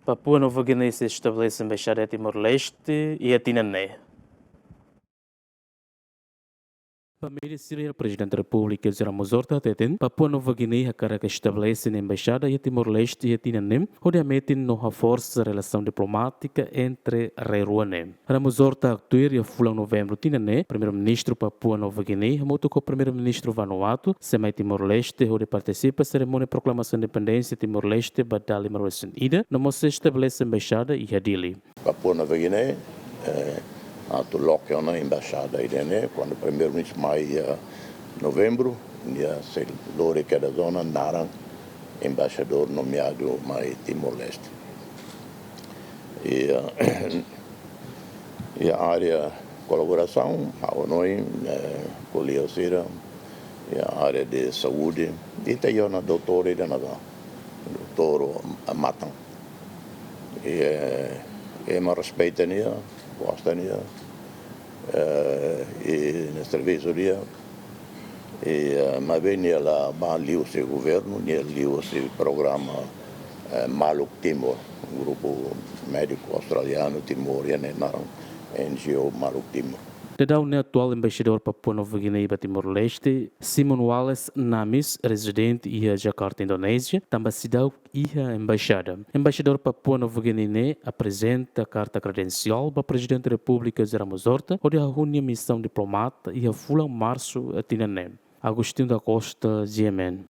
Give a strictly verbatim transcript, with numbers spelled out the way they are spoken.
Papua Nova Guiné sei estabelese embaixada iha Timor-Leste iha tinan ne'e. Ba média sira, Prezidente Repúblika José Ramos Horta hateten, Papua Nova Guiné hakarak estabelese nia embaixada iha Timor-Leste iha tinan ne'e, hodi hametin no haforsa relasaun diplomátika entre rai rua ne'e. Ramos Horta haktuir iha fulan Novembru tinan ne'e, Primeiru-Ministru Papua Nova Guiné hamutuk ho Primeiru-Ministru Vanuatu sei mai Timor-Leste hodi partisipa serimónia proklamasaun independénsia Timor-Leste ba dala lima-resin-ida, no mós sei estabelese embaixada iha Dili. Papua Nova Guiné, eh, atu loke ona embaixada ida-ne'e, kuandu Primeiru-Ministru mai iha Novembru, nia sei lori kedas ona naran embaixadór nomeadu mai Timor-Leste. I, eh, iha área kolaborasaun, ha'u hanoin, eh, kolega sira, iha área de saúde, ita iha ona doutór ida-ne'ebá, doutór Matan. I, eh, ema respeita nia, gosta nia, eh, i nia servisu di'ak, i, eh, maibé nia la bá liuhusi governu, nia liuhusi programa, eh, Maluk Timor, grupu médiku australianu Timor, iha nia naran N G O Maluk Timor. Daudaun ne'e atuál embaixadór Papua Nova Guiné ba Timor-Leste, Simon Wallace Namis, rezidente iha Jakarta, Indonézia, tanba seidauk iha embaixada. Embaixadór Papua Nova Guiné ne'e aprezenta karta kredensiál ba Prezidente Repúblika José Ramos Horta, hodi hahú nia misaun diplomata iha fulan Marsu tinan ne'e. Agostinho da Costa, G M N.